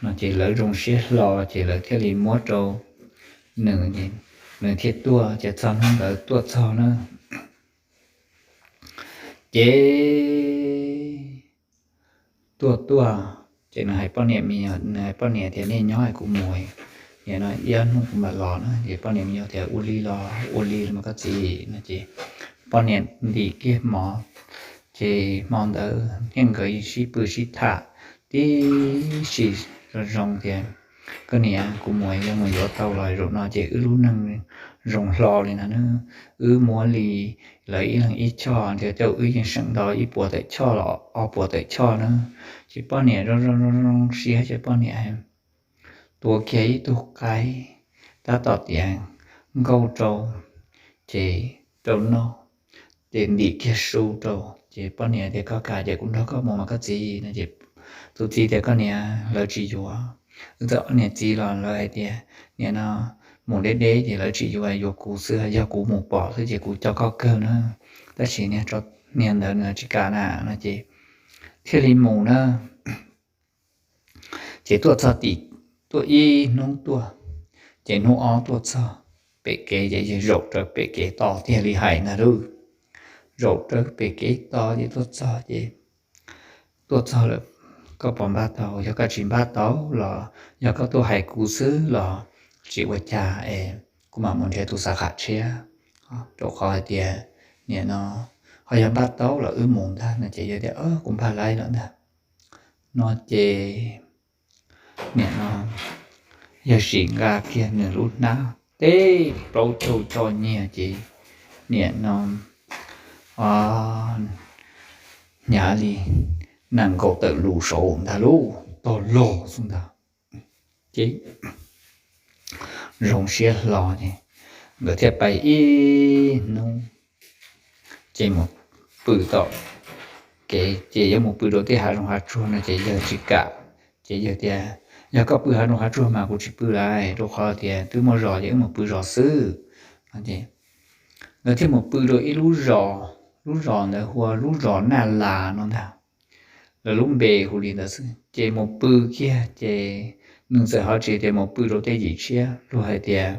No ces lawv zoo siab hlo ces lawv thiaj li muab rau nws, nws thiaj tuaj. Ces txog hnub ntawd tuaj txog na, ces tuaj tuaj, ces nws hais poj niam, nws hais poj niam tias nej nyob es kuv mus, nim no ib ob hnub kuv mam los na. Ces poj niam me nyuam tias ua li los ua li mas koj txiv no. Ces poj niam ntim kiag hmo, ces hmo ntawd thiaj nkawd sib pw sib tham tib si zoo zoo tias koj niam, kuv mus, yog mus yuav tau los zaum no ces wb lub neej zoo hlo li ntag na. Wb muab li lawv ib leeg ib choj, ntiav coj wb yeej seem nto ib puas tawm choj los ob puas tawm choj na. Ces poj niam zoo zoo zoo zoo siab ces poj niam tuav kiag ib tug qaib tab tom tiav nkauj rau, ces rau noj, ces ntim kiag su rau. Ces poj niam tias koj kam ces kuv nrog koj mus mas koj txiv no. Ces tus txiv tias koj niam, lawv tsis yuav. Wb txawm ob niam txiv los lawv hais tias nim no mus deb deb ces lawv tsis yuav, yuav kuv xwb, yog kuv mus pom xwb ces kuv coj koj kawg na. Tab sis niag ntawd nws tsis kam na no ces thiaj li mus na. Ces tuaj txog tim, tuaj ib hnub tuaj, ces hnub ob tuaj txog pem kev ces yawg zaum raws pem kev tos tiag li hais ntag lauj. Zaum raws pem kev tos ces tuaj txog ces, tuaj txog lawm, koj puas npaj tau? Yog koj tsis npaj tau los yog koj tuaj hais kuv xwb los tsis ua cas es kuv mam mus nrhiav tus xav kham tshiab, rau qhov hais tias nim no ho yog npaj tau los wb mus ntag no. Ces yawg tias kuv npaj laib lawm ntag no. Ces nim no yawg sim nqa kiag nws lub hnab teb plaub caug choj nyiaj ces nim no hnyav li nees nkaum tawm lus saud ntag lauj, tog log xwb ntag. Ces zoo siab hlo ces nkawd thiaj pais ib hnub, ces mus pw tom kev, ces yuav mus pw rau tej hav zoov hav tsuag no ces yawg tsis kam. Ces yawg tias yog koj pw hav zoov hav tsuag mas kuv tsis pw lawm, rau qhov tias twb muaj zos ces wb mus pw zos xwb. Nkawd thiaj mus pw rau ib lub zos, lub zos ntawd hu ua lub zos Naj Las no ntag. Lawv lub npe hu li ntawd xwb. Ces mus pw kiag ces nws txawm hais tias mus pw rau tej yim tshiab, luag hais tias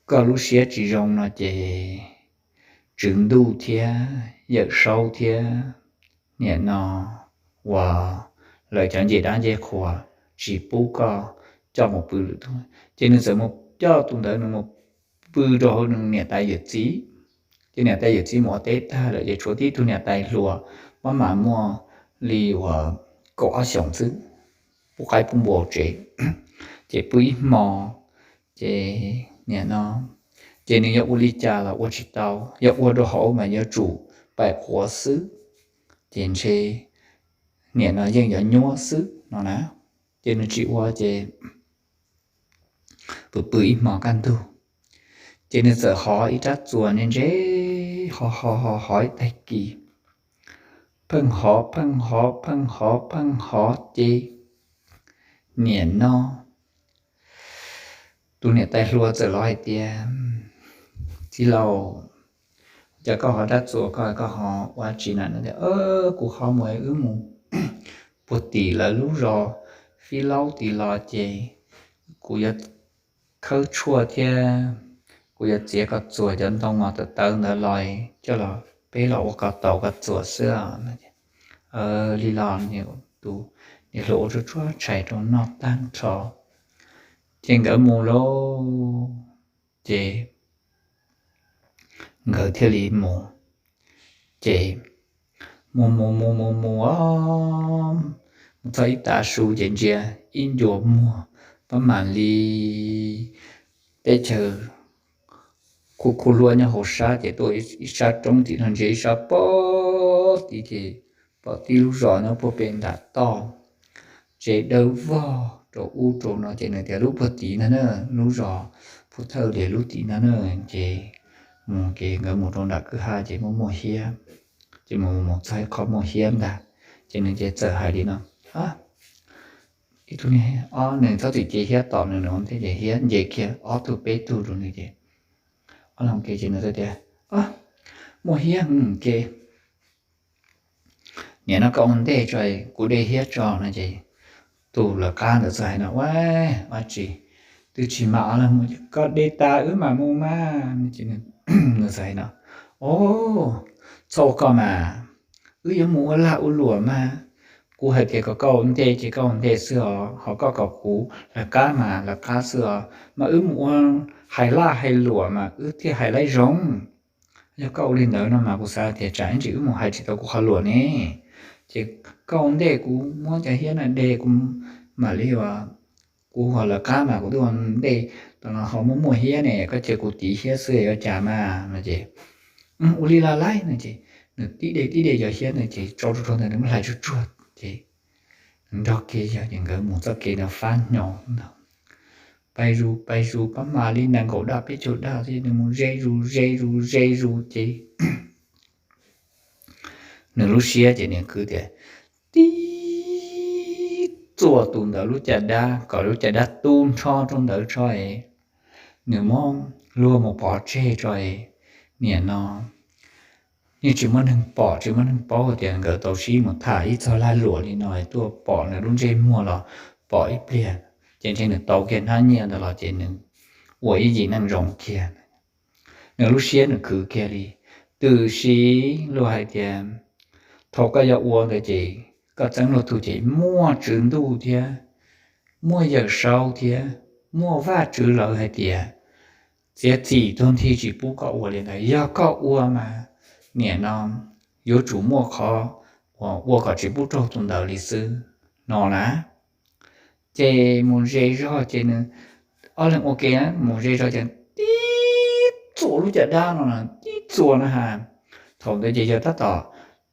koj lub siab tsis zoo no ces Tswv Ntuj thiab Yawm Saub thiab nim no uas lawv cov ncej dab ncej qhua tsis pub koj coj mus pw lwm tus. Ces nws txawm mus coj tus ntawd nws mus pw rau hauv nws niam tais yawm txiv. Ces niam tais yawm txiv mus ua teb tag lawm ces tshuav tib tug niam tais hluas, maj mam muaj li uas kaum ob xyoos xwb, pub qaib pub npua tsev. Ces pw ib hmo, ces nim no, ces nws yuav ua li cas los ua tsis tau, yog ua rau hauv mas yuav tsum paim quav xwb, ces ntshe nim no yeej yuav nyuab xwb no na. Ces nws tsis ua ces pw pw ib hmo kaj ntug, ces nws txawm hov ib rab txuas ntse ntse, hov hov hov ib tag kis, pheej hov pheej hov pheej hov pheej hov ces nim no tus niam tais hluas txawm los hais tias, txiv laus, cas koj hov rab txuas koj, koj hov ua tsi na? Tias kuv hov mus wb mus puag tim lawv lub zos Fib Laub tid los ces kuv yuav khawb tshuaj thiab kuv yuav txiav koj txuas cov ntoo tawv tawv ntawd los coj los peb los ua koj tau koj txuas xwb. Li los tus niam hluas ua tsuag tsuag tshais rau noj tag nrho, ces nkawd mus lauj. Ces nkawd thiaj li mus, ces mus mus mus mus mus, mus txog ib tav su ces ntsia ib ncua muag pab mam li teb chaws khuj khuj luab nyob hauv sab, ces tuaj ib sab roob tim no ntsia ib sab pog tid, ces pom tib lub zos nyob puag pem nram toj, tsev dawb vog rau ub rau no, ces nws tias lub puag tid ntag na, lub zos Phu Thawj Lias lub tid ntag na. Ces mus ces nkawd mus rau nram kwj ha ces muaj muaj hiab, ces mus mus txog ib qho muaj hiab ntag, ces nws ces txawm hais li no, ib tug, ob nws txhob txwm cev hiab tom nws, nws ua ntej ces hiab nce kiag ob tug peb tug rau nws ces ob leeg ke ces nws tias, muaj hiab ke, niam no koj ua ntej tso, kuv de hiab tso no ces tus lawv qab ntawd txawm hais no, ua, ua tsis, twb tsis mam ua li mus, koj de tas wb mam mus mas. Nws txawm hais no, o, txhob ua koj mas, wb yuav mus ua lag ua luam mas, kuv hais tias kom koj ua ntej ces koj ua ntej xwb os, ho koj kom kuv lawv qab mas lawv qab xwb os, mas wb mus ua hais laj hais luam mas wb thiaj hais laib zoo. Yog koj ua li ntawd no mas kuv xav tias tsam ib ntsis wb mus hais tsis tau kuv qhov luam ne. Ces koj ua ntej kuv muab cov hiab no de kuv mam li ua, kuv ho lawv qab mas kuv twb ua ntej, tam no ho muaj muaj hiab ne, koj cia kuv tiv hiab xwb yuav cas mas no ces, ua li los laib no ces nws tib de tib de cov hiab ntawd ces tso rau ntawd nws muab hlais tsuag tsuag ces nws nrog kiag yawg ces nkawd mus txoj kev ntawd fab hnyo ntag. Pais zus pais zus pab mam li nees nkaum daj peb caug daj thiab nws mus ze zus ze zus ze zus ces nws lub siab ces nws kwv tias tib txuas tus ntawd lub caj dab kom lub caj dab tu nrho rau ntawd tso es nws muab luag mus pov tseg tso es niam no yeej tsis muaj neeg pom tsis muaj neeg paub tias nkawd tau sib mus tham ib txog lag luam li no es tuaj pom nws lub ntsej muag los pom ib pliag ces ntshe nws tau kiag hnab nyiaj ntawd los ces nws ua ib yim neej zoo kiag. Nws lub siab nws khwv kiag li. Twb sis luag hais tias thaum koj yuav ua ntawd ces koj txeeb luag tug ces muaj tswv ntuj thiab muaj Yawm Saub thiab muaj Vajtswv lawv hais tias txiav txim tuag nthi tsis pub koj ua li ntawd. Yog koj ua mas niam no yuav tsum muaj qhov uas ua kom tsis pub raug tus ntawd li xwb no na. Ces mus ze zog ces nws ob leeg ua ke mus ze zog ces tib txuas lub caj dab no, tib txuas no ha. Thaum ntawd ces yawg tab tom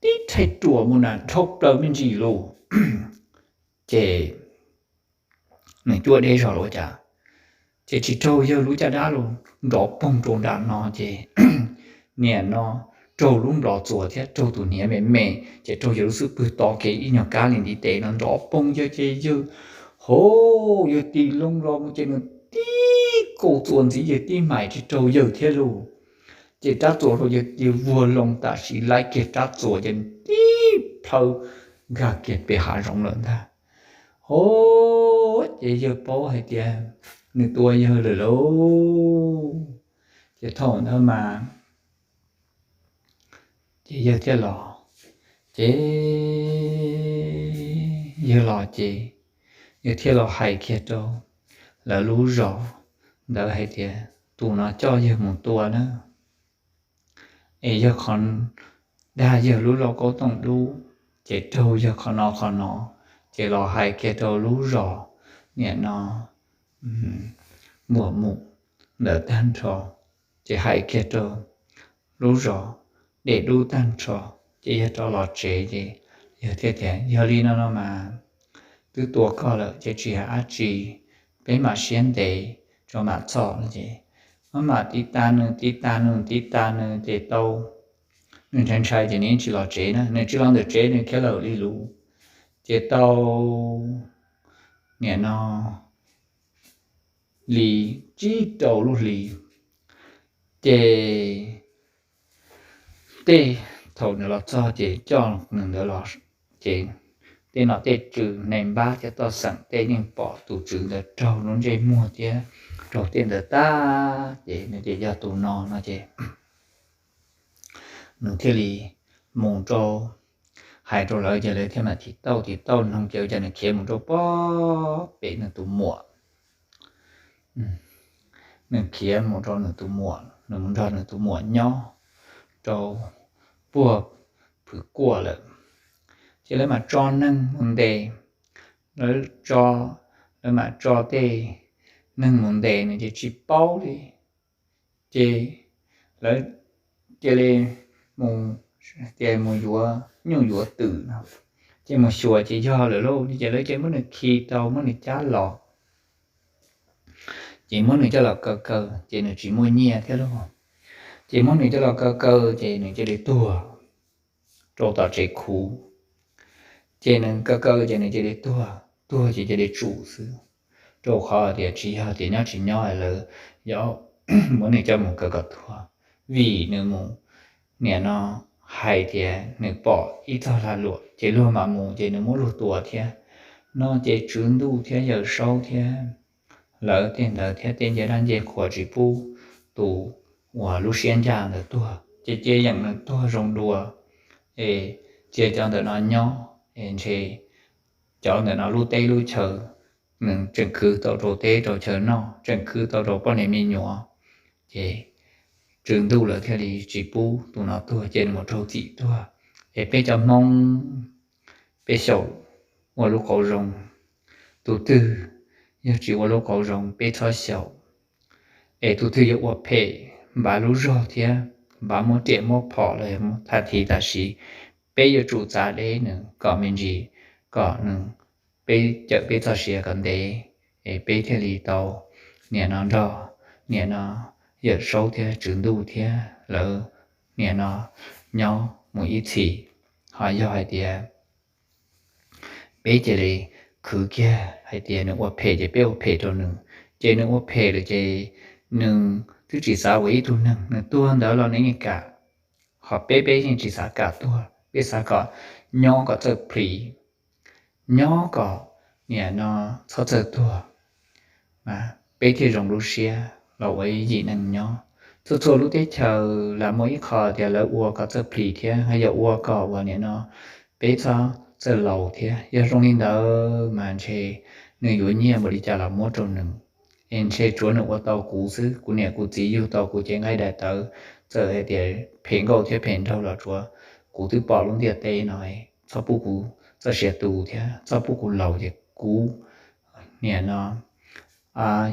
tib rhais ruam mus na dhau plaws me ntsis lus ces nws cuab deb zog los ua cas ces tsis raug yawg lub caj dab los nrov poog rau nram no ces niam no raug lub nplov txuas thiab raug tus hniav me me ces raug yawg lub xub pwg to kev ib nyuag kab li ntiv tes no nrov poog yawg ces yawg, hov, yawg tig loo los mus ces nws tib kaus txuas ntxiv yawg tib mais tsis raug yawg thiab lauj. Ces rab txuas rau yawg ces vuag loo tam sim laib kiag rab txuas ces tib plhaw nkag kiag pem hav zoov lawm ntag. Hov, ces yawg paub hais tias nws tua yawg lawm lauj. Ces thaum ntawd mas ces yawg thiaj los, ces yawg los ces yawg thiaj los hais kiag rau lawv lub zos ntawd hais tias tus no coj yawg mus tua na, es yog qhov dag yawg lub lauj kaub tooj dub, ces raug yawg qhov no qhov no, ces los hais kiag rau lub zos niam no muam mus ntawd tag nrho, ces hais kiag rau lub zos dej dub tag nrho, ces yawg rov los tsev ces yawg thiaj tias yog li no no mas twb tua koj lawm ces tsis hais dab tsi, peb mam siab ntev tso mam txhom no ces maj mam tiv tas nws tiv tas nws tiv tas nws ces tau, nws ntshai ntshai ces nws yeej tsis los tsev na, nws tsis los ntawm tsev nws khiav lawm li lus. Ces tau niam no li tsib rau lub hlis, ces tej thaum nws los txog ces coj nws ntawd los, ces tej nom tej tswv neeg npab thiab toj xeem tej yeej pom tus tswv ntawd raug lub ntsej muag thiab raug tej ntawd tag, ces nws tias yog tus no no ces nws thiaj li mus rau, hais rau lawv ces lawv thiaj mam thim tauj thim tauj noog ces ua cas nws khiav mus rau pem nws tus muam. nws khiav mus rau nws tus muam, nws mus nrog nws tus muam nyob rau puag Phwv Kuaj lawm. Ces lawv mam tso neeg mus ntes, lawv tso, lawv mam tso tej neeg mus ntes nws ces tsis paub li. Ces lawv cia li mus, tias mus yuav nyuj yuav twm no, ces mus xyuas ces yog lawm lauj. Ces lawv cia muab nws khi tau, muab nws cab los, ces muab nws coj los kaw kaw ces nws tsis muaj nyiaj thiab lauj. Ces muab nws coj los kaw kaw ces nws cia li tuag rau tom tsev khuv. Ces nws kaw kaw ces nws cia li tuag, tuag ces cia li tsum xwb, rau qhov tias tsis yog tias nyob tsis nyob lawv yuav muab nws coj mus kaw kom tuag, vim nws mus, niam no hais tias nws pom ib txog lag luam ces luag mam mus ces nws muab luag tua thiab no. Ces Tswv Ntuj thiab Yawm Saub thiab lawv tej ntawd thiab tej nce dab nce qhuas tsis pub tus uas lub siab ncaj ntawd tuag, ces cia yeem nws tuag zoo dua, es cia cov ntawm no nyob, es ntshe cov ntawm no lub teb lub chaw nws tseem khwv tau rau teb rau chaw noj, tseem khwv tau rau poj niam me nyuam. Ces Tswv Ntuj lawv thiaj li tsis pub tus no tuag, ces nws mus raug txim tuag. Es peb cov Hmoob, peb xyaum ua lub qauv zoo, tus twg yog tsis ua lub qauv zoo peb txhob xyaum. Es tus twg yuav ua phem, npav lub zog thiab npav muab riam muab phom los yog muab thaj thiv tam sim, peb yuav tsum txav deb nws kom me ntsis, kom nws, peb cawm peb txoj sia kom ntev, es peb thiaj li tau, niam no nrog, niam no Yawm Saub thiab Tswv Ntuj thiab lawv, niam no nyob mus ib txhis. Ho yog hais tias peb cia li khwv kiag hais tias nws ua phem ces peb ua phem rau nws, ces nws ua phem lawm ces nws twb tsis xav ua ib tug neeg, nws tuag ntawd los nws yeej kam. Ho peb, peb yeej tsis xav kam tuag, peb xav kom nyob kom txawj plhis, nyob kom, niam no, txhob txawj tuag, peb thiaj zoo lub siab los ua ib yim neeg nyob. Txhua txhua lub teb chaws lam muaj ib qho tias lawv ua kom txawj plhis thiab, ho yog ua kom uas, niam no, peb txhob txawj laus thiab. Yog zoo li ntawd mas ntshe nws yuav nyiaj npaum li cas los muab rau nws, es ntshe tsuav nws ua tau kuv xwb, kuv niam kuv txiv yug tau kuv cev nqaij daim tawv, txawm hais tias phem nkauj thiab phem nraug los tsuav kuv twb pom lub ntiaj teb no, txhob pub kuv txoj sia tu thiab txhob pub kuv laus ces kuv, niam no,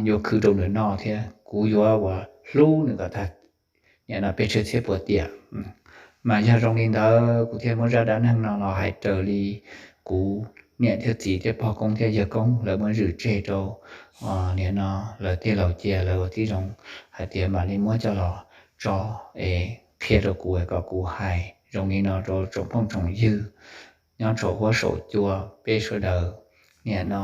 yuav khwv rau nws noj thiab kuv yuav ua hlub nws kom tag, niam no, pes tsawg txhiab puas tiam. Mas yog zoo li ntawd kuv thiaj muab zaj dab neeg no los hais raws li kuv niam thiab txiv thiab pog koob thiab yawg koob lawv muab zwm tseg rau, niam no, lawv tej laus cia lawv ua tib zoo hais tias mam li muab coj los tso es qhia rau kuv kom kuv hais zoo li no rau tsoom phooj tsoom ywg nyob saum huab saum cua peb sawv daws, niam no,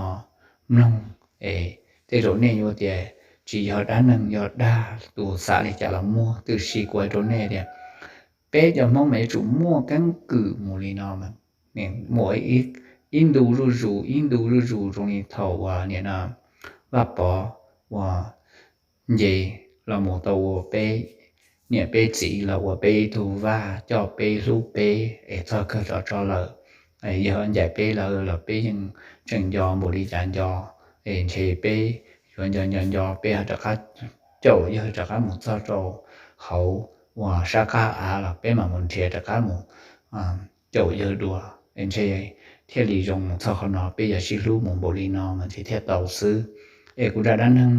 mloog es tej zaum nej yuav tias tsis yog dab neeg, yog dag tus xav li cas los muaj, tiam sis kuv hais rau nej tias peb cov Hmoob mas yuav tsum muaj keeb kwm mus li no, muaj ib ntu zuj zus ib ntu zuj zus zoo li thaum uas, niam no, Vaj Pov uas nce los mus tau ua peb niam peb txiv los ua peb ib tug vaj coj peb hlub peb es txog kawg rov tso lawm. Yog ncaim peb lawm los peb yeej tseem nco npaum li cas nco, es ntshe peb yuav nco nco nco peb ho rov qab caum yawg rov qab mus txog rau hauv uas sab qab av los peb mam mus nrhiav rov qab mus caum yawg dua, es ntshe thiaj li zoo mus txog qhov no. Peb yuav sib hlub mus npaum li no mas ntshe thiaj tau xwb. Es kuv zaj dab neeg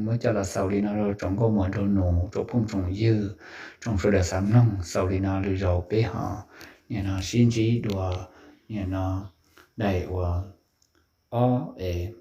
muab coj los xaus li no rau tsoom nkauj muam nraug nus, tsoom phooj tsoom ywg, tsoom sawv daws xav mloog, xaus li no, lwm zaus peb ho, niam no, sib ntsib dua, niam no, daim uas ob es